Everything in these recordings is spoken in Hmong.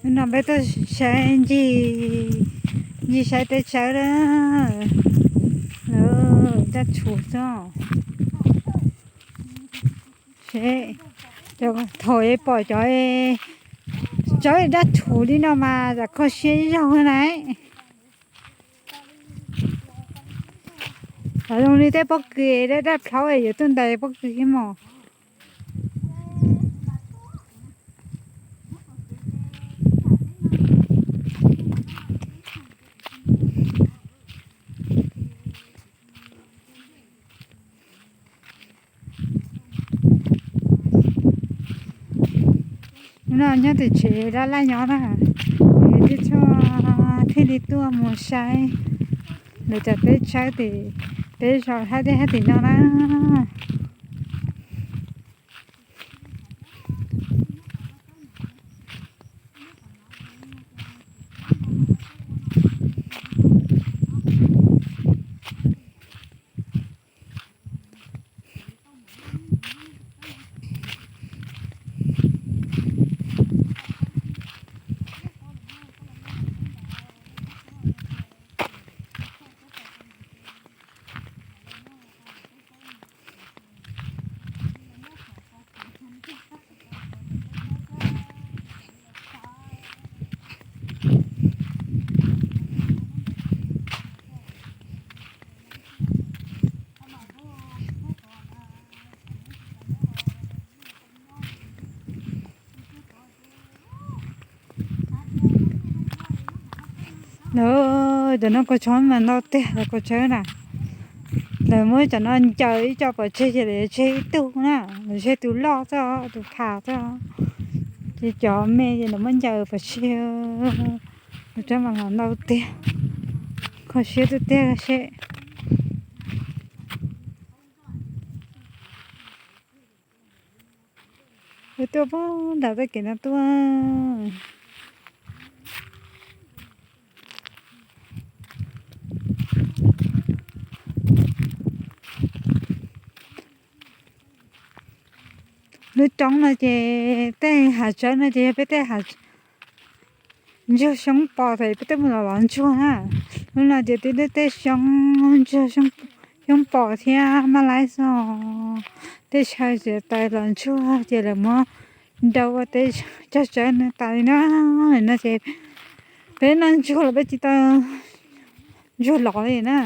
Hnub no peb tuaj saib ncig, ncig saib teb tsawb na, lawv dab tshum xwb. Seb, thaum pom cov, cov dab tshum li no mas tsam kho siab ib zaug na. Zoo li tej pob kws daj daj plhaub yuav tuaj ntais pob kws thiab mog. Hnub no nyob tim tsev laj laj nyob na, es thiaj tshua thiaj li tuaj mus saib lawv cov teb tsawb tim peb zos hab dej hab tim no na. Lawv cov no kaus tshoob mas ntau tiag, lawv kaus tshawb na. Lawv muab cov no ncaws ib co pov tseg ces lawv yuav tseg ib tug na, lawv tseg tus loj xwb, tus pham xwb. Ces cov me ces lawv muab ncaws pov tseg. Kaus tshawb mas los ntau tiag, kho siab tiag tiag seb. Wb tuaj puag nram tej kev no tuaj. Lub roob no ces tej hav tsawb no ces yog peb tej hav ntsuag xyoob pos thaum peb twb mus los lov ntsuag na. Lub no ces twb tej xyoob ntsuag, xyoob pos thiab maj laib xwb. Tej chaw tsis tau los ntsuag ces lawv muab rau ua tej cog tsawb no tas li na. No ces peb noj ntsuag los peb tsis tau ntsuag lov li na.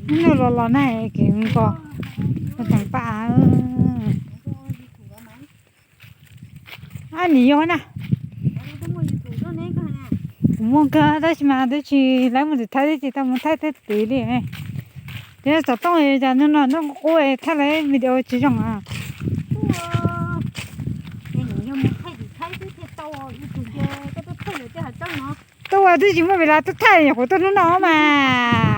Nub nua los los na, kev nko, nws teem paj av. Ab, nim yog na. Kuv muaj kawg tab sis mas twb tsis, lawv mus tim Thaib twb tsis tau mus Thaib thiab tid li. Ces xov tooj cas nub no nub qub qub thaij lawv video tsis zoo a. Tuaj twb tsis muaj vim las tuaj thaij, nyuam qhuav tuaj hnub no mas.